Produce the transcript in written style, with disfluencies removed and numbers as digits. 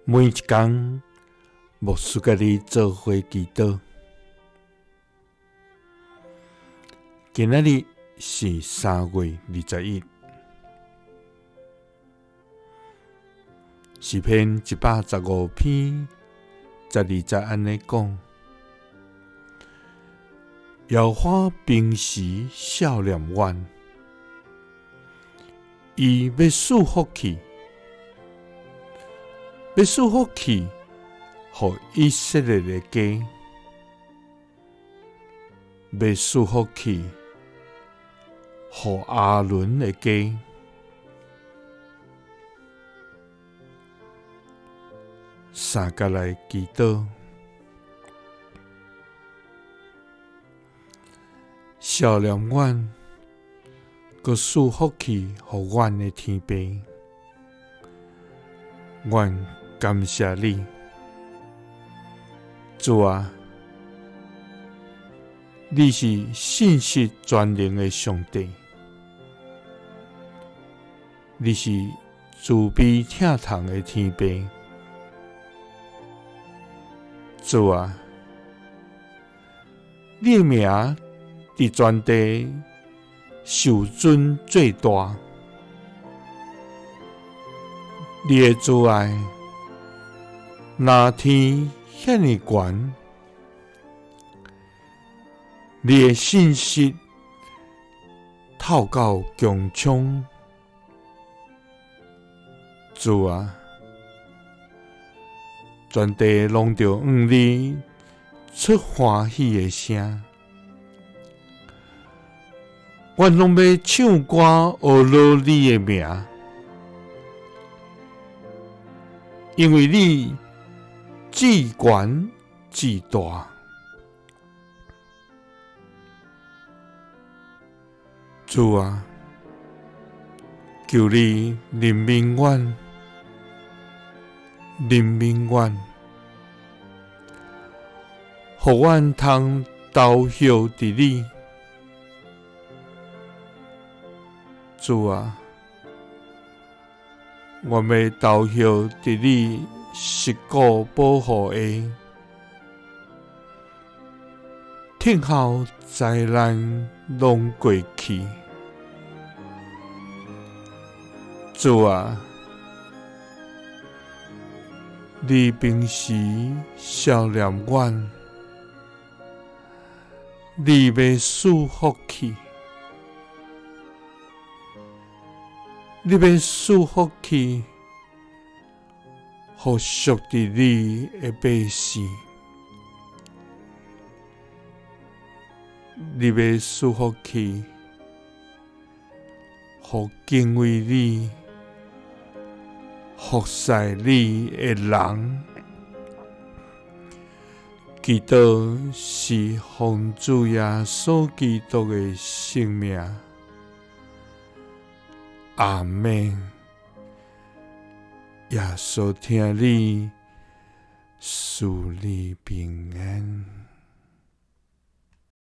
每一工，牧師佮你做伙祈禱。今仔日是3月21，詩篇115篇12節按呢講：耶和華平時惜念阮，伊欲賜福氣。欲賜福氣予以色列的家，欲賜福氣予亞倫的家。三佮來祈禱，惜念阮，閣賜福氣予阮的天父。阮感謝你，主啊，你是信實全能的上帝，你是慈悲疼痛的天父，主啊，你的名佇全地受尊最大。你的慈愛，若天遐爾懸；你的信實透到穹蒼。主啊，全地攏著向你出歡喜的聲。阮攏欲唱歌呵咾你的名，因為你至懸至大。主啊，求你憐憫阮，憐憫阮，予阮通投靠佇你。主啊，阮欲投靠佇你實固保護下，聽候災難攏過去。主啊，你平時惜念阮，你欲賜福氣，你欲賜福氣，予屬佇你的百姓，你欲賜福氣，予敬畏你、服侍你的人。祈禱是奉主耶穌基督的聖名，阿們。耶穌疼你，賜你平安。